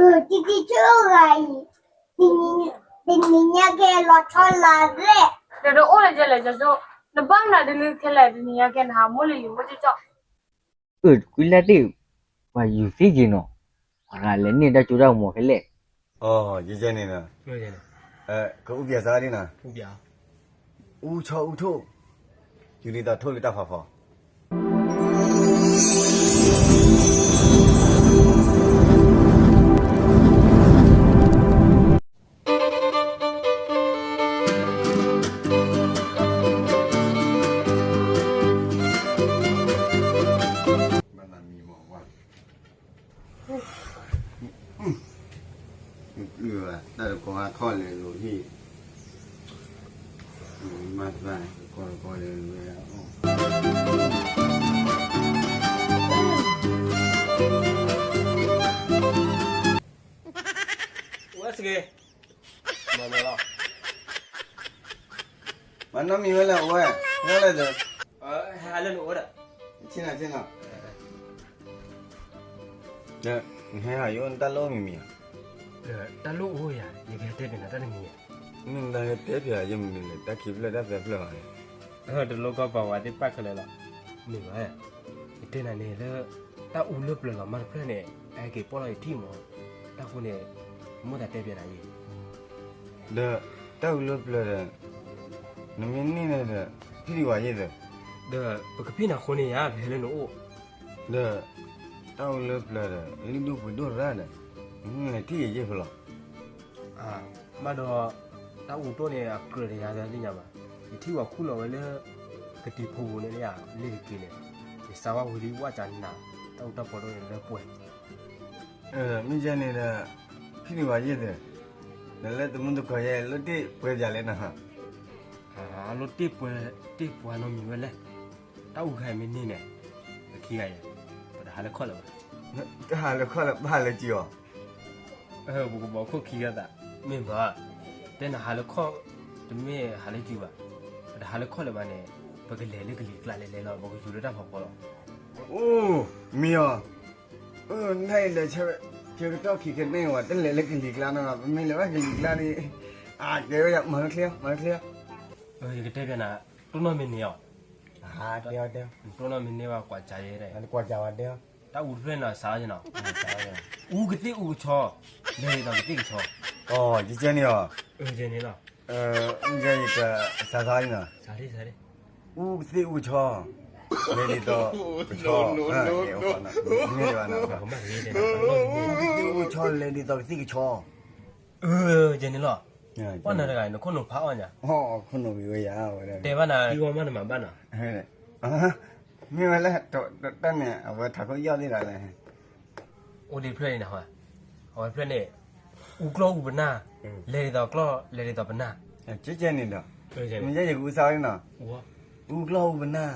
တံတံဆိဂၤအံၤ, တနံၤညါကဲလီၤဆီလၢ်ရဲၣ်, ဒီးတအိၣ်လၢယဲလဲၣ် ကၠီကၠိ, နဘၣ်မနုၤဒ်န့ၣ်ခဲလၢာ် တနံၤညါကဲ နဟးမိၢ်လၢယမိၢ်ကၠီကၠီ, အၢ တကွံလၢ်တ့ၢ်, ပှၤယူၤသ့က့ၤနီၤ, ပှၤဂၤလဲၤန့ၢ်တၢ်ကၠိတၢ်ကမီၤခဲလၢာ်, အီ ယဲယဲန့ၣ်နီၤ, ကအိၣ်ပၠးစၢ်ဒ်နီၤ, အူဆီအူထိၣ်, ယူၤဒ်သိးထိၣ်လၢတၢ်ဖးဖီ တၢ်တကီခီၣ်လဲၤလိၤဟံၣ်, မၤသးတကီတကီလဲၤလိၤ, ဝဲစ့ၢ်ကီး, မၤနီၢ်မံၤဝဲလၢအဝဲ, ဟဲလၢဒီး, ဟဲလၢနအိၣ်ဒီး, ဆ့ၣ်နီၤဆ့ၣ်နီၤ, ဒီးနဟဲဟးယအိၣ်နတၢ်လိၣ်မံၤမံၤဧါ, တၢ်လိၣ်အိၣ်ယၤ ယကဟဲတဲပၠးနၤတၢ်တမံၤဧါ, မ့ၢ်နဟဲတဲပၠးယမနုၤလဲၣ် တၢ်ခံဖျၢၣ်တၢ်သၢဖျၢၣ်ဘၣ်န့ၣ်, တလိၣ်ကီၢ်ပာ်ဝဲသ့ၣ်ပာ်ခဲလၢာ်လီၤ, မ့ၢ်ဘၣ်, ယတဲနၤန့ၣ်လၢ, တၢ်အူလၢပျၢၤလီၤမးတဖျၢၣ်န့ၣ် အဟဲက့ၤပိာ်လီၤယထံၣ်မး, တၢ်ဃိန့ၣ်, မိၢ်သးတဲပၠးနၤအံၤ ဒီးတၢ်အူလၢပျၢၤဒီး, နမ့ၢ်န့ၢ်န့ၣ်ဒီး, ဖံးဒံးဝဲယ့ၢ်သ့, ဒီးပကဖံးနၤဃိန့ၣ်ယၤ ပဟဲလၢနအိၣ်, ဒီးတၢ်အူလၢပျၢၤဒီး လံၣ်ဒိၣ်ပှ့ၤဒိၣ်ရၣ်ဒီး, နမ့ၢ်လဲၤထံၣ်ယယ့ၢ်ဖဲလီၤ, ဘၣ်ဒီး, တၢ်အူတိၢ်န့ၣ် အကြၢးတယၤသ့ၣ်ညါဘၣ်, ယထံၣ်ဝဲခူၣ်လီၤဝဲလၢ, ကတံၤဖိပူၤန့ၣ်လၢယၤ, လ့ၢ်တက့ၤန့ၣ်, ယစါဝဲဝံၤလံဝဲကနၤ, တၢ်အူတၢ်ပီတိၢ်န့ၣ်လၢပှဲၤ မ့ၢ်ယဲန့ၣ်ဒီး, ဖံးဒံးဝဲယ့ၢ်သ့, ဒီးလၢတမုၢ်တကိးယဲ လိၣ်တ့ၢ်ပှဲၤပၠးလဲၣ်နီၤ, လိၣ်တ့ၢ်ပှဲၤ, တ့ၢ်ပှဲၤနီတမံၤဝဲလဲၣ်, တၢ်အူခါအံၤမ့ၢ်န့ၢ်န့ၣ်, ပခံဂၤအံၤ, ပတဟးလၢခီၣ်လၢၤဘၣ်, တဟးလၢခီၣ်လၢၤဘၣ်လၢကံအီၤ, ပကဘီခိၣ်ခံဂၤသး, မ့ၢ်ဘၣ်, တဲနဟးလၢခီၣ်, တမ့ၢ်ဟးလၢကံဘၣ်, ပတဟးလၢခီၣ်လၢၤဘၣ်န့ၣ်, ပကလဲၤလၢကလံၤကျါလဲၤလဲၤလီၤ ပကယူၤလၢတၢ်ဖီဖီလီၤ, အိၣ်, မ့ၢ်အီၤ အၢ နတၢ်အံၤလဲၤဆၢ, ဆၢကတီၢ်ခံခဲန့ၣ်ဝဲ တလဲၤလၢကလံၤကျါနီၤ, ပမ့ၢ်လဲၤဘၣ်ကလံၤကျါန့ၣ်, အကဲဝဲယၤ မၤလၢချ့, မၤလၢချ့, ယကတဲပၠးနၤ, တိၢ်နီၣ်မ့ၢ်န့ၢ်အီၤ, တဲ, တိၢ်နီၣ်မ့ၢ်န့ၢ်ဝဲကွၢ်စးယဲ, ကွၢ်စးဝဲတဲ, တၢ်အူတဖျၢၣ်န့ၣ်စးလီၤနီၤ, အူကသ့ၣ်အူကဆီ, လဲၤဒ်သိးကသ့ၣ်ကဆီ, ယကဲန့ၣ်အီၤ, ယကဲန့ၣ်လီၤ, ယကဲန့ၣ်ကစးစးလီၤနီၤ, အူကသ့ၣ်အူကဆီ, လဲၤဒ်သိး, ကဆီ, မ့ၢ်ဘၣ်နီၤ, အူကသ့ၣ်အူကဆီလဲၤဒ်သိးကသ့ၣ်ကဆီ, ယဲန့ၣ်လီၤ, ပှၤနၤတဂၤ နခိၣ်နူာ်ဖးအီၣ်ညါ, ခိၣ်နူာ်ဝံၤဝဲယၤ, တဲဘၣ်နၤ ခံဝီမးနမၤဘၣ်နီၤ, မ့ၢ်ဝဲလဲၣ်, တၢ်န့ၣ် အဝဲထးခိၣ်ယီၢ်သ့ၣ်ဒီးလဲၣ်, အိၣ်ဒံးဖျၢၣ်န့ၣ်, အဝဲဖျၢၣ်န့ၣ်, အူကျီၢ်အူပနၢ်, လဲၤဒ်သိးကျီၢ် လဲၤဒ်သိးပနၢ်, ကဲန့ၣ်ဒီး, မ့ၢ်ယဲယကအူစးဝဲနီၤ, အူကျီၢ်အူပနၢ်,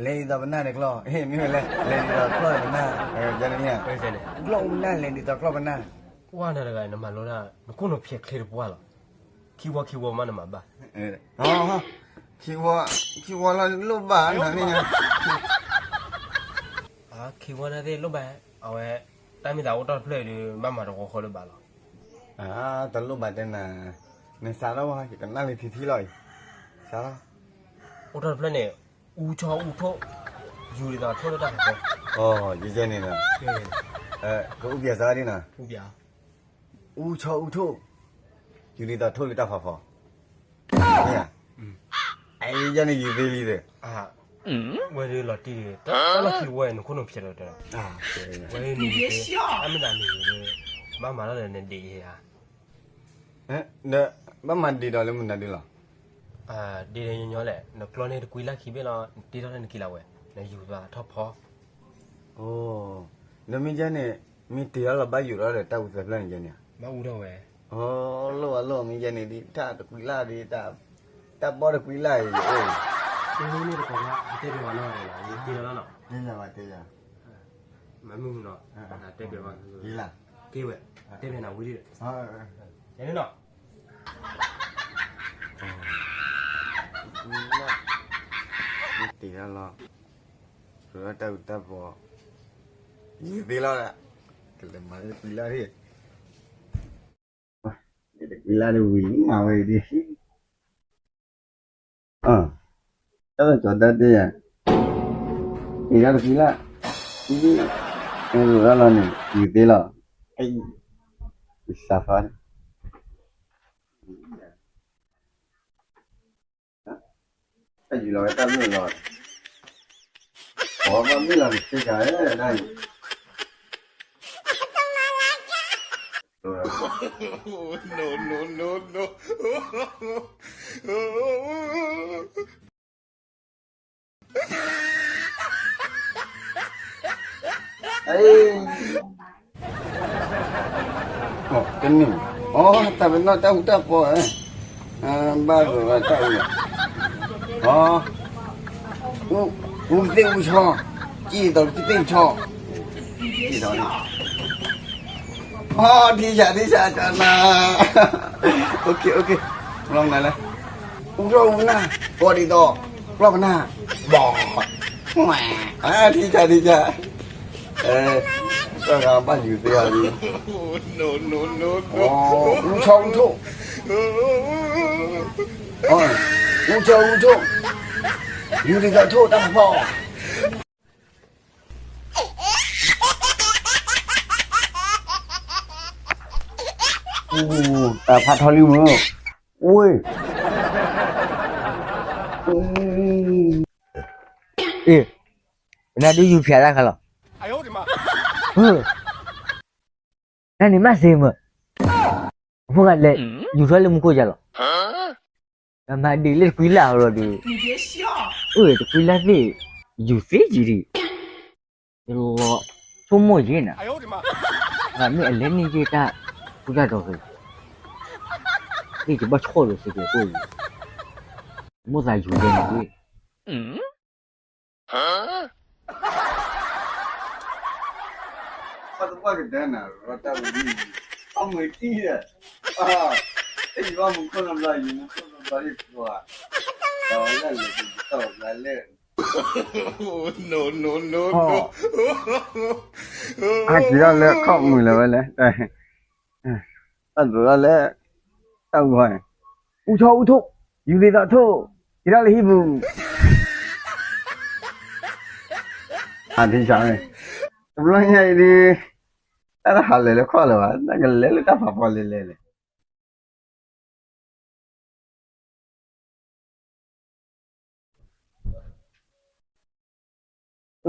လဲၤဒ်သိးပနၢ်ဒီးကျီၢ်, မ့ၢ်ဝဲလဲၣ် လဲၤဒ်သိးကျီၢ်ဒီးပနၢ်, အူကျီၢ်အူပနၢ်လဲၤဒ်သိးကျီၢ်ပနၢ်, ပှၤနၤတဂၤ နမၤလိတၢ် နခိၣ်နူာ်ဖျဲးချ့တပှၢ်လီၤ, ခံဝီခံဝီမးနမၤဘၣ်, ခံဝီလီၤလိၣ်ဘၣ်နၤန့ၣ်, ခံဝီနၤသ့ၣ်လိၣ်ဘၣ်, အဝဲ, တၢ်မ့ၢ်သးအိၣ်တ့ၢ်တဖျၢၣ်အံၤဒီး ဘၣ်မၤတဝီဃီလၢၤဘၣ်လီၤ, တလိၣ်ဘၣ်တဲနၤ, နစးထီၣ်ဝဲ ယကနၣ်လၢထံထံလီၤအံၤ, စးထီၣ်, အိၣ်တ့ၢ်တဖျၢၣ်န့ၣ်, အူဆီအူထိၣ်, ယူၤဒ်သိးထိၣ်လၢတၢ်ဖီဖီ, ယကဲန့ၣ်နီၤ, ကအိၣ်ပၠးစးဒ်နီၤ, အူဆီအူထိၣ်, ယူၤဒ်သိးထိၣ်လၢတၢ်ဖီဖီ, မ့ၢ်ဧါ, ယဲန့ၣ်ယူၤသ့လံသ့, ဝဲဒၣ်လီၤတံၢ်ဒံး တၢ်လီၢ်ခံဝီနခိၣ်နူာ်ဖျဲးဒီးတဲ, ဝဲန့ၣ်, တၢ်မ့ၢ်သးန့ၣ်, ဘၣ်မၤလီၤဒီးနဒံးဧါ, ဒီးဘၣ်မၤဒံးဒီးလၢမနုၤဒ်လီၤ, ဒ်ဒီးညီညီလဲၣ် နကျီန့ၢ်တကွံလၢ်ခံဘ့ၣ်လီၤ နတ့ထီၣ်လၢနကံလၤဝဲ, နယူၤသးထီၣ်ဖီ ဒီးမ့ၢ်ယဲန့ၣ်, မ့ၢ်တ့ထီၣ်လီၤဘၣ်ယူၤထီၣ်ဒီးတၢ်အူသၢဖျၢၣ်န့ၣ်ယဲန့ၣ်, ဘၣ်အူထီၣ်ဝဲ, လိၣ်ဘၣ်လိၣ်မ့ၢ်ယဲန့ၣ်ဒ် တၢ်တကွံလၢ်ဒ်, တၢ်ဘီတကွံလၢ်အံၤ, တမ့ၢ်န့ၣ်တကိးဘၣ် ယတဲပၠးဘၣ်နီၤ, မ့ၢ်မုၢ်နီၤ, တဲပၠးဘၣ်, က့ၤဝဲ, တဲပၠးနၤဝံၤဒီး, ယဲန့ၣ်နီၤ, မ့ၢ်တ့ထီၣ်လီၤ, တၢ်အူတၢ်ပီ, ယသ့လီၤ, ကလဲၤမၤလၢတကွံလၢ်ဒ် ဝံၤလၢ်ဒီးဝံၤလံမၤဝဲအံၤဒ်, တၢ်လီၤကၠီၤတၢ်တဲယၤ, အံၤဒၣ်တကွံလၢ်, အံၤ, အဲၣ်ဒိးဒၣ်လီၤန့ၣ် ယူၤသ့လီၤ, အံၤ, ယစးဖီန့ၣ် တၢ်ယူၤလီၤဝဲတၢ်မုၣ်လီၤ, အီဘၣ်မ့ၢ်လီၤတဆ့ကၤဒၣ်အံၤ, no no no no, တန့ၢ်, အီ တၢ်ပနီၣ်တၢ်အူတၢ်ပီ, ဘၣ်ဂီၤတၢ်အူ, အီ, အူသ့ၣ်အူဆီ, ကံၣ်ဒီးကသ့ၣ်ဆီ, ကံၣ်ဒီးန့ၣ်, အီ ထံဆးထံဆးကနၤ, လီၤမနုၤလဲၣ်, အူထီၣ်အူနၢ်, ကီဒ်သိး, လီၤကနၣ်, ဘီ, ထံဆးထံဆး တၢ်ဂၤဘၣ်ယူၤသ့အီၤလံ, အူဆီအူထိၣ်, အူဆီအူထိၣ်, ယူၤဒ်သိးထိၣ်တၢ်ဖးဖီၣ်, တၢ်ဖးထီလံမုၢ်, ဝ့ၢ် အ့ၣ်, ပနၢ်ဒုးယူၤဖျဲးတၢ်ခါလီၤ, နန့ၣ်မးစ့မုၢ်, အဖိဂၤလဲၤ, ယူၤထီၣ်လၢမူခိၣ်ယါလီၤ, မၤဒ်လၢတကွံလၢ်ဟီလီၤဒီး, အိၣ်တကွံလၢ်သ့ၣ်, ယူၤသ့ယံၤဒံး, ယလီၤဆိကမိၣ်ယဲနၤ, မ့ၢ်အလဲၤန့ၢ်ယဲတၢ်, ဃုတၢ်ဒီးဂ့ၤ, သ့ၣ်ယဘၣ်ဆီၣ်ဒီးစ့ကဲၤကိၣ်အံၤ, မိၣ်သးယူၤယဲန့ၣ်ကွ့ၢ် ဘၣ်သပှၢ်ကတၢၢ်နၤ ရီတၢ်ဝံၤ, အမုၢ်တံၢ်ဒီး, တယံၤဘၣ်မူခိၣ်နီတဘျီ ယမူခိၣ်နီတဘျီဒ်ပှၤ, ဒီးလၢလဲၤတယံၤတၢ်အိၣ်ဘျါလၢ, အက့ၤထီၣ်လၢခီၣ်မုၢ်လၢၤဝဲလဲၣ်, တၢ်ဒိးထီၣ်လၢ, တၢ်အူဟီန့ၣ်, အူဆီအူထိၣ်, ယူၤသ့ၣ်သီထိၣ်, က့ၤထီၣ်လၢဟံၣ်ပူၤ, အထံဆးန့ၣ်, တဘျီညါအံၤဒ်, တၢ်တဟးလဲၤလၢခီၣ်လၢၤဘၣ် တၢ်ကလဲၤလၢတၢ်ဖးဖီလဲၤလဲၤလဲၣ် အၢ,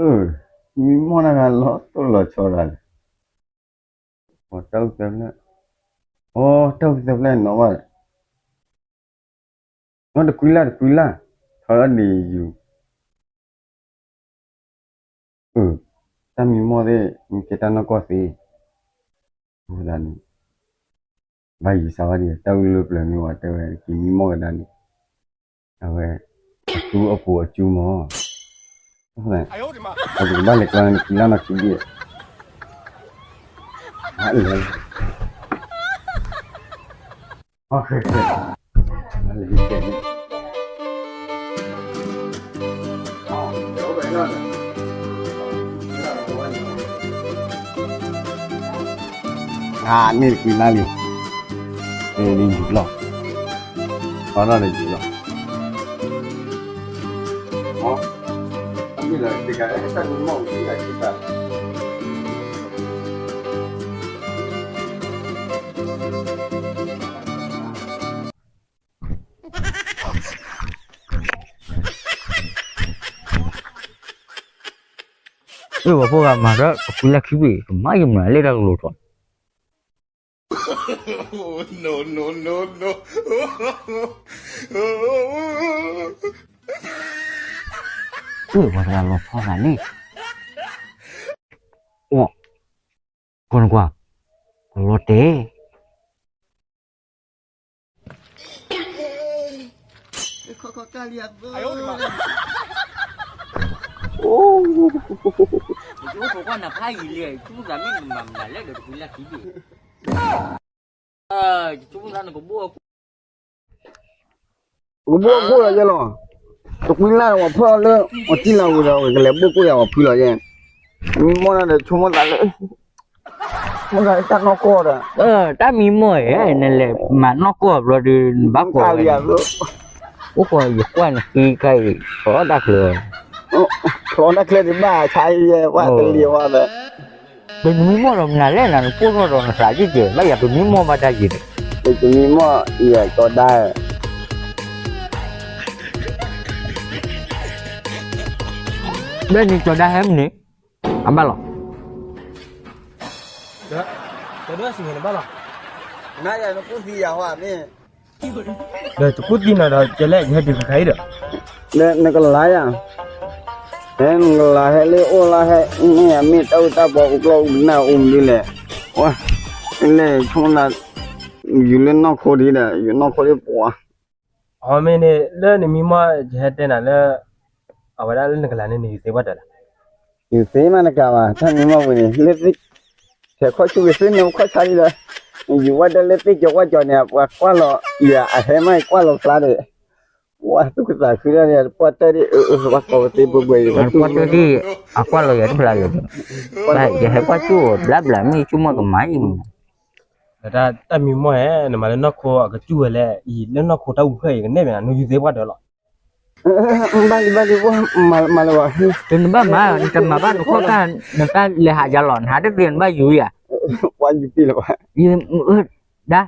မံမီၢ်နဂၤလီၤတိၢ်လီၤဆီဒၣ်လဲာ်, အတၢ်အူသၢဖျၢၣ်, အတၢ်အူသၢဖျၢၣ်နီၣ်ဘၣ်လဲၣ်, နီၣ်တကွံလၢ်တကွံလၢ်, ထီၣ်ဒ်ယူၤ အၢ, တၢ်မံမီၢ်သ့ၣ် မ့ၢ်ကဲတၢ်နီၢ်ကီၢ်သ့, အဃိသတးန့ၣ်, ဘၣ်ယံၤစၢ်ဝဲဒ် တၢ်အူလၢပျၢၤမ့ၢ်ဝဲတဲဝဲက့ၤမံမီၢ်ကဒါန့ၣ်, အဝဲ, အသူအပူၤအစူမၢ်, အဃိသတးန့ၣ်, ပကဘၣ်လဲၤကျီန့ၣ် နကွံလၢ်နီၢ်ခံဘ့ၣ်, လဲၤ အန့ၣ်တကွံလၢ်လံ, လံယူၤလီၤ, ထီထီၣ်လၢယူၤလီၤ, အမ့ၢ်လၢတဂၤတၢ်မံမီၢ်ဝံၤလၢခံသး အၢ ပှၤဖိဂၤမၤဒီး ပကွံလၢ်ခံဘ့ၣ် ကမၤယမနုၤလၢတၢ်ကလိၤထီၣ်, အၢ ပှၤတဂၤလီၤဖီသးန့ၣ်, အိၣ်, ကွၢ်နကွၢ်, လီၤတဲာ် ပကဘိၣ်အကိၣ်လီၤယဲလီၤ, တကွံလၢ်ဝဲဖီၣ်လၢ အီၣ်တံၢ်လၢဝံၤဒီး ကလဲၤဘိၣ်ကိၣ်ယၤဝဲဖုလီၤယဲ, မံမီၢ်နၤဒီးဆိကမိၣ်သးလၢ တၢ်နီၢ်ကီၢ်ဒီး, တၢ်မံမီၢ်ဧၢ, နလဲၤမၤနီၢ်ကီၢ်ဘျီဒီး နဘၣ်ကိးဝဲ, အိၣ်ကီးယကွၢ်နဃံခါအံၤ, ထီၣ်တၢ်ချၢ, ထီၣ်တၢ်ချၢဒံးဘၣ်ဆါယဲ, ဝဲတလံၤဝဲဒီး, ပမံမီၢ်ဒီးနၤလဲၣ်နၤ နပိၢ်ထီၣ်ဒီးနသးက့ၢ်ကဲး ဘၣ်ယၤပမံမီၢ်ဘၣ်တၢ်ယံၤဒီး, ပမံမီၢ်ယၤကီးဒါ ဘၣ်န့ၣ်ကီးဒါဟဲမနုၤ, အဘၣ်လီၤ, ကီးဒါစံးန့ၣ်ဘၣ်လီၤ, နယၤနကူၣ်သံယၤဟီမ့ၢ်, ဒီးတကူၣ်သံနၤဒီး ကလဲၣ်ယဟဲတုၤခါခါအံၤဒီး, နကလါယၤ, ဟဲနကလါဟဲလၢအိၣ်လါဟဲ, မ့ၢ်ယၤမ့ၢ်တၢ်အူတၢ်ပီအူကျီၢ်အူကနၣ်အူမနုၤလဲၣ်, ဝဲ, လဲၤဆိနၤ, ယူၤလၢနီၢ်ခိဒံးဒီး ယူၤနီၢ်ခိဒံးပှၤ အမ့ၢ်န့ၣ် လၢနမံမီၢ်ယဟဲတဲနၤလၢ အဝဲဒၣ်လၢနကလၤန့ၣ် နယူၤသ့ပှၢ်တၢၢ်လီၤ, ယူၤသ့မးတကးဘၣ် တၢ်မံမီၢ်ပူၤန့ၣ် လၢ ဖဲခီၣ်ဆူၣ်ကသ့န့ၣ် ခီၣ်ဆါလံဒီး, ယူၤဝဲဒၣ်လၢသ့ၣ်ကၠီၤဝၣ်ကၠီၤန့ၣ် ပှၤကွၢ်လီၤယၤ အဟဲမးကွၢ်လီၤဖျါဒီး, ပှၤသူၣ်ကသးခုဒၣ်န့ၣ် ပှၤတၢၢ်ဒ်အၢ ပှၤကိးပသ့ပှဲၤပှဲၤအံၤ ပှၤတၢၢ်ဒ်အကွၢ်လီၤယၤတဖျါလၢၤ, ယဟဲကွၢ်ကၠူၣ်အီၤဘျးဘျး မ့ၢ်ကၠူၣ်မီၢ်ကမၤအံၤမး တၢ်မံမီၢ်ဧၢ နမၤလၢနီၢ်ခိအကစူၢ်ဝဲလဲၣ် အံၤလၢနီၢ်ခိတၢ်အူဖျၢၣ်အံၤကနဲၣ်မ့ၢ်နယူၤသ့ပှၢ်တၢၢ်လီၤ, ဘၣ်လံဘၣ်လံ မၤလၢၤဘၣ်, တနဘၣ်မၤ နတမၤဘၣ်နခီၣ်တၢ် နတၢ်လဲၤဟးယၤလီၤ နဟးတသ့နဘၣ်ယူၤယၤ, ပှၤယူၤပ့ၢ်လၢၤဘၣ်, ဒါ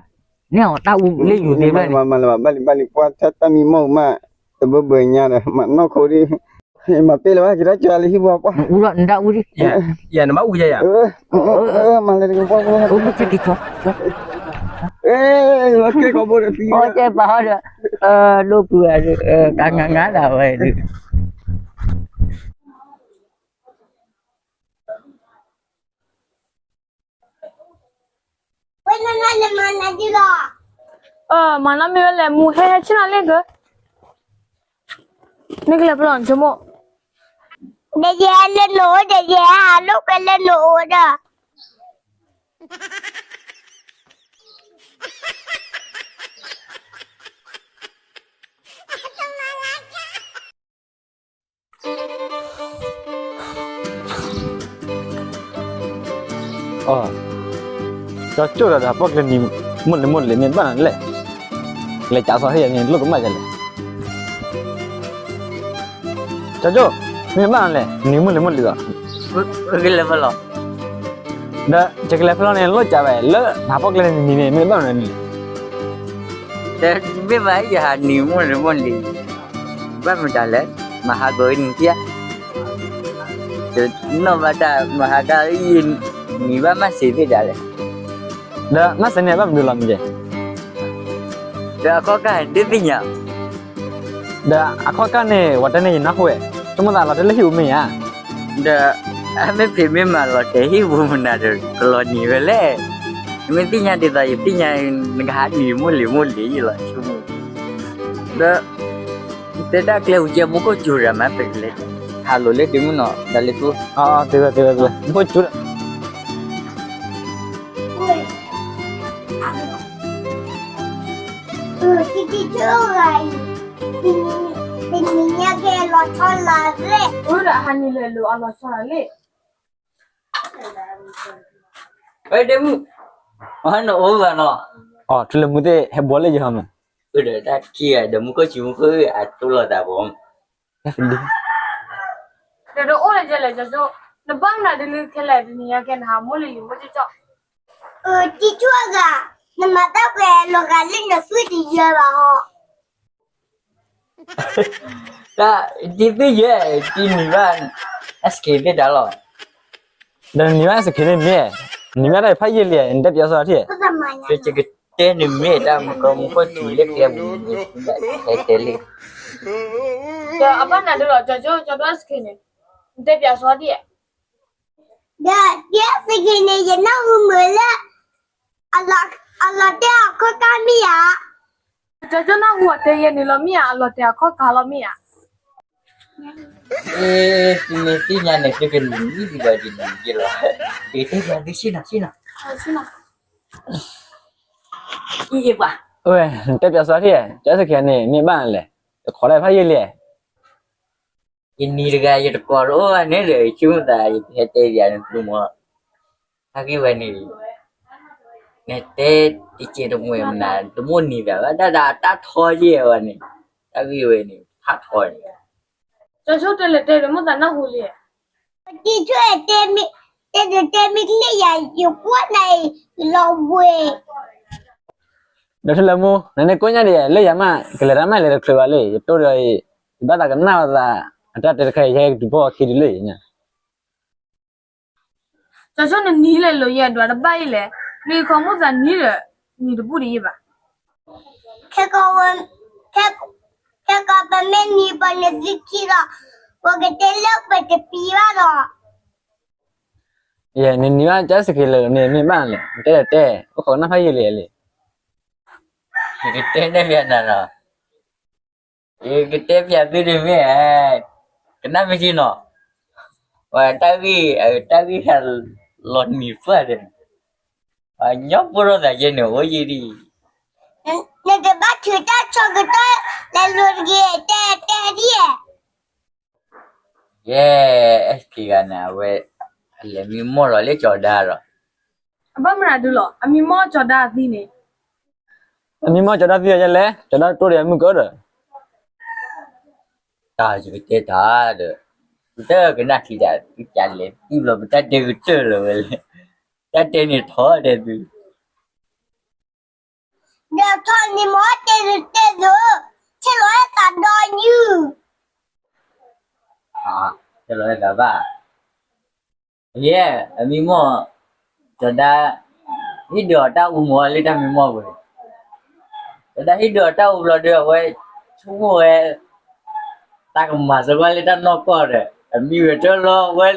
န့ၣ်အီၤတၢ်အူလၢယူၤသ့ဘၣ်န့ၣ် မၤလၢၤဘၣ် ဘၣ်လံဘၣ်လံ ပှၤတၢ်မံမီၢ်မး တဘၢဘၢညါဒီး မၤနီၢ်ခိဒ် မၤပ့ၢ်လၢၤဘၣ် ကထီၣ်ကၠီလၢဟံၣ်ပှၤပှၢ် နအူလီၤ နတၢ်အူဒ် ယၤနဘၣ်အူယၤယၤ မၤလၢၤတကပှၢ်ပှၢ် ကဲပာ်ဟီဒီး ဒိၣ်ပုၢ်ဝဲၢ် တၢ်ငါငါဒၣ်ဝဲဒ် မၤနီၢ်မ့ၢ်ဝဲလဲၣ် မူဟဲဟဲဆ့ၣ်နီၤလ့ၣ်ကၢ, မ့ၢ်ကလဲၤဖျီနဆိကမိၣ်, ဒီးယဲလၢနအိၣ်ဒီးယဲ အလိာ်ကွဲလၢနအိၣ်ဒီး ကၠီကၠိၣ်ဒီး ပီၣ်ကျဲနံၤ မိၢ်လံၤမိၢ်လံၤ မ့ၢ်ဘၣ်နၤလဲၣ်, လဲၤကးစီဟ့ၣ်ယၤန့ၣ် လိၣ်ကမၣ်ယၤလဲၣ်, ကၠီကၠိၣ် မ့ၢ်ဘၣ်နၤလဲၣ် နံၤမိၢ်လံၤမိၢ်လံၤလီၤ, ကလဲၤဖဲလီၤ, ဒီးယကလဲၤဖဲလီၤန့ၣ် လိၣ်ကးဝဲ လၢနဟးပီၣ်ကျဲနံၤန့ၣ် မ့ၢ်ဘၣ်နၤန့ၣ် တမ့ၢ်ဘၣ် ယဟးနံၤမိၢ်လံၤမိၢ်လံၤ, ဘၣ်မတၤလဲၣ်, မဟါကီးနံၤဖျါ, နီၢ်ဘၣ်တၢ်မဟါကီး နံၤဘၣ်မၤစၢၤသ့ၣ်ဒၣ်လဲၣ်, ဒီးမၤစၢၤန့ၣ်ဘၣ်မနုၤလီၤမ့ၢ်ကဲ, ဒီးအခီၣ်ကၢ်ဒ်သ့ၣ်ညါ, ဒီးအခီၣ်ကၢ်န့ၣ် ပှၤတဲန့ၣ်ယနၢ်ဟူဝဲ, ဆိကမိၣ်သးလီၤတဲာ်လၢဟံၣ်ပူၤမ့ၢ်ဧါ ဒီး အမ့ၢ်ဖံးမ့ၢ်မၤလီၤတဲာ်ဟံၣ်ပူၤမနုၤဒီး ကလီၤနံၤဝဲလဲၣ်, နမ့ၢ်သ့ၣ်ညါဒ်သိးယသ့ၣ်ညါ နကဟးနံၤမိၢ်လံၤမိၢ်လံၤယလီၤ, ဒီး တဲတၢ်ကျဲဟူကဲမူခိၣ်စူၤဒီးမၤသးလဲၣ်, ဟးလိာ်လၢဒုးမုၢ်နီၤ ဒၣ်လဲာ်ကျိ, မူခိၣ်စူၤဒီး တံၤတံၤဆိဂၤအံၤ, တနံၤညါကဲလီၤဆီလၢ်လဲၣ်, အိၣ်ဒီးဟးနံၤလဲၤလိာ်အလီၤဆီလၢ်လဲၣ်, ဝဲဒ့မုၣ်, အနအိၣ်ဘၣ်နီၤ, ထူလၢမူသ့ၣ်ဟဲဘှီလၢယဟီမး, အိၣ်ဒီးတၢ်ခံဂၤဒီးမူခိၣ်စူၤမူခိၣ်အတိၢ်လိာ်သးဘီမး ဒီးတအိၣ်လၢယဲလဲၣ် ကၠီကၠိၣ်, နဘၣ်မနုၤဒ်လၢခဲလၢာ်တနံၤညါကဲနဟးမိၢ်လံၤလံၤမိၢ်ကၠီကၠီၣ်, တံၤဆိဂၤ, နမၤတၢ်ပှဲၤလီၤဂာ်လၢနသွံၣ်တယၢဘၣ်ဟီ, တံၤသွံၣ်ယဲ, တံၤနံၤဘၣ်, အစက့ၤသ့ၣ်တၢ်လီၤ, ဒီးနံၤဘၣ်အစက့ၤန့ၣ်မ့ၢ်, နံၤဘၣ်တၢ်ဖးယံာ်လံ, နတဲပၠးစီထံၣ်, ကတဲနမ့ၢ်တၢ်မူခိၣ်စူၤလၢကျဲ, ဟဲတဲလံ, ဒီးအဘၣ်နၤဒ်လီၤ ကၠီကၠိၣ် ကၠီဒိၣ်အစက့ၤန့ၣ်, နတဲပၠးစီဒ်, ဒီးကဲစက့ၤန့ၣ် ယနၢ်ဟူမုာ်လၢ အလီၤတဲာ်အခီၣ်ကၢ်မ့ၢ်ဧါ, ကၠီကၠိၣ်နၢ်ဟူအတဲယဲန့ၣ်လီၤမ့ၢ်ဧါ, အလီၤတဲာ်အခီၣ်ကၢ်လီၤမ့ၢ်ဧါ, သုမ့ၢ်သ့ၣ်ညါန့ၣ် သုကနံၤဒ်လီၤဒ်န့ၣ်လီၤ, ယကတဲပၠးသုဆ့ၣ်နီၤဆ့ၣ်နီၤ, အံၤပှၤ, နတဲပၠးစီထံၣ်, ကၠီစက့ၤန့ၣ် မ့ၢ်ဘၣ်လဲၣ်, တခိးလၢဖးယံာ်လံ ယနံၤတဂၤ ယတကိးတအိၣ်ဘၣ်န့ၣ်ဒီး ယဆိကမိၣ်သး ယဟဲတဲပၠးနသုမီၤ, ဟဲက့ၤဝဲန့ၣ်, ကတဲတကဲတမှဲမနၤ တမိၣ်နံၤဘၣ်ဝဲဒၣ်ဒီးတၢ်ထီယဲၢ်ဝဲန့ၣ်, တၢ်ဂ့ၢ်ဝဲန့ၣ် ဖးထီန့ၣ်, ကၠီဆိတဲလဲၣ်တဲဒီးမိၣ်သးနၢ်ဟူလံ, တဲမ့ၢ်လၢယၤ ယကွၢ်နၤအံၤ လီၤဝဲ ဒီးထူလၢမူ နန့ၣ်ကိးညါဒံး လၢယၤမး ကလဲၤတၢ်မးလဲၤတချုးဘၣ်လၢ ယတိၢ်ဒီးအံၤ ယဘၣ်သးကနၣ်ဝဲသး အတၢ်တဲတခါအံၤ ယဟဲကတုၤဖီၣ်အခံဒုလၢညါ, ကၠီဆိနနံၤလဲၤလိာ်ယဲၢ်ဒွးတဘၣ်အံၤလဲၣ်, မ့ၢ်ခီမိၣ်သးနံၤဒီး နံၤတဘူၣ်တယံာ်ဘၣ်, ခဲကီးပမ့ၢ်နံၤပှၤန့ၣ်သုခံလီၤ, ပကတဲလၢပတပံၤဘၣ်ဒီး ယဲ နနံၤဘၣ်ကၢစက့ၤလၢာ်န့ၣ်မ့ၢ်ဘၣ်လဲၣ်, တဲတဲ, အိၣ်ခိးကနၣ်ဖးယံာ်လံလံ, ယကတဲနဲၣ်ဖဲနၤနီၤ, ယကတဲဖဲသုတမ့ၢ်, ကနၣ်မ့ၢ်က့နီၤ, ပှၤတၢ်ဂ့ၢ်, တၢ်ဂ့ၢ်ခါလီၤနံၤပှၢ်ဒီး, ပှၤညီဖိထီၣ်သးယဲန့ၣ် အိၣ်ယံၤဒံး, နတဘၣ်ထုးတၢ်ဆိကတၢၢ် လဲၤလိၤတဂ့ၤ တဲတဲဒ် ယဲ, အဲၣ်စခ့ဂၤန့ၣ် အဝဲ, အလဲၤမံမီၢ်လီၤလၢကၠီၤဒါဒီး, အဘၣ်မနုၤဒုလီၤ အမံမီၢ်ကၠီၤဒါသံန့ၣ်, အမံမီၢ်ကၠီၤဒါသံယဲလဲၣ်, ကၠီၤဒါတိၢ်ဒီးအမုၢ်ကၢဒီး, တၢ်ယကတဲတၢ်ဒီး, ပတကနၣ်ခံဒၣ် သုကလဲၤသုလီၤ ပတၢ်တဲကတၢၢ်လီၤဝဲလဲၣ်, တၢ်တဲန့ၣ်ထီၣ်တဲသု ဒီးထီၣ်န့ၣ်မ့ၢ်တဲတဲဒိ, ဆဲးလီၤဝဲသးဒီးယုၢ်, ဆဲးလီၤဝဲသးဘၣ်, ယဲ, အမံမီၢ်, ကၠီၤဒါ, ဟ့ၣ်ဒုးအီၤတၢ်အူမ့ၢ်လၢတၢ်မံမီၢ်ပူၤန့ၣ်, ကၠီၤဒါဟ့ၣ်ဒုးအီၤတၢ်အူဘျီဒီး အဝဲ, ဆိကမိၣ်ဝဲ တၢ်ကမၤစၢၤကွၢ်လၢတၢ်နီၢ်ကီၢ်ဒီး အမံဝဲတၢၢ်လီၤဝဲ,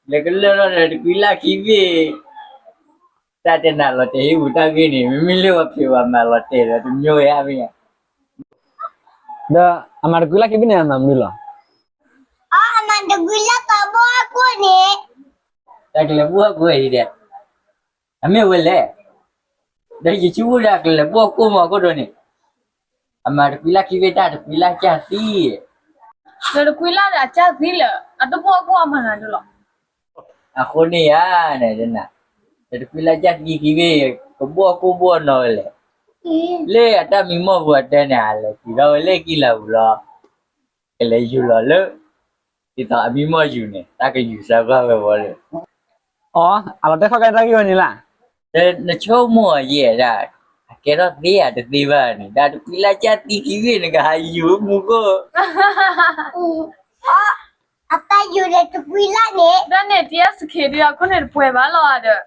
လဲၤကလၢၢ်ထီၣ်ဒီးတကွံလၢ်ခံဘ့ၣ်, တၢ်တဲနၤလီၤတဲာ်ဟ့ၣ်ပူၤတၢ်ဂ့ၢ်န့ၣ် မ့မ့ၢ်လၢပှၤဖံးပှၤမၤလီၤတဲာ်ဒီးတမံၤဝဲဧါမ့ၢ်ဧါ, ဒီးအမၤတကွံလၢ်ခံဘ့ၣ်န့ၣ် အမၤမနုၤလီၤ, အမၤတကွံလၢ်သးဘိၣ်ဟီၣ်ခိၣ်န့ၣ်, တၢ်ကလဲၤဘိၣ်ဟီၣ်ခိၣ်အံၤဒီး, အမ့ၢ်ဝဲလဲၣ်, ဒီးယဆိကမိၣ်ဒၣ်ကလဲၤဘိၣ်ဟီၣ်ခိၣ်မ့ၢ်အခိၣ်ဒိၣ်န့ၣ်, အမၤတကွံလၢ်ခံဘ့ၣ်တၢ်တကွံလၢ်ကၢ်သံ, ဒီးတကွံလၢ်ဒီးအကၢ်သံလၢာ် အတဘိၣ်ဟီၣ်ခိၣ်အမၤနၤဒုလီၤ, အဃိန့ၣ်ဧါန့ၣ်, ဒီးတကွံလၢ်ကၢ်သံခံဘ့ၣ်ကဘိၣ်ဟီၣ်ခိၣ်ဘိၣ်အနီၢ်ဝဲလဲၣ်, လၢအတၢ်မံမီၢ်ပူၤအတဲန့ၣ် အလဲၤတုၤထီၣ်ဝဲလၢကံၢ်လၤပူၤလီၤ, ကလဲၤယူၤလီၤလၢ, ဒ်သိးအမံမီၢ်ယူၤန့ၣ် တၢ်ကယူၤစၢ်ကွၢ်ဝဲဝဲလၢ အီ, အလီၤတဲခီၣ်ကဲတၢ်ဂ့ၢ်ဝဲန့ၣ်လၢ်, နဆိကမိၣ်ယဲဒၣ်, အကဲထီၣ်သ့ဧါတသ့ဘၣ်န့ၣ် ဒီးတကွံလၢ်ကၢ်သံခံဘ့ၣ်နကဟးယူၤမူခိၣ်, အတၢ်ယူၤဒီးတကွံလၢ်န့ၣ် ဒ်န့ၣ် တယဲစခ့ဒုးအခိၣ်န့ၣ်တပှဲၤဘၣ်လီၤဒီး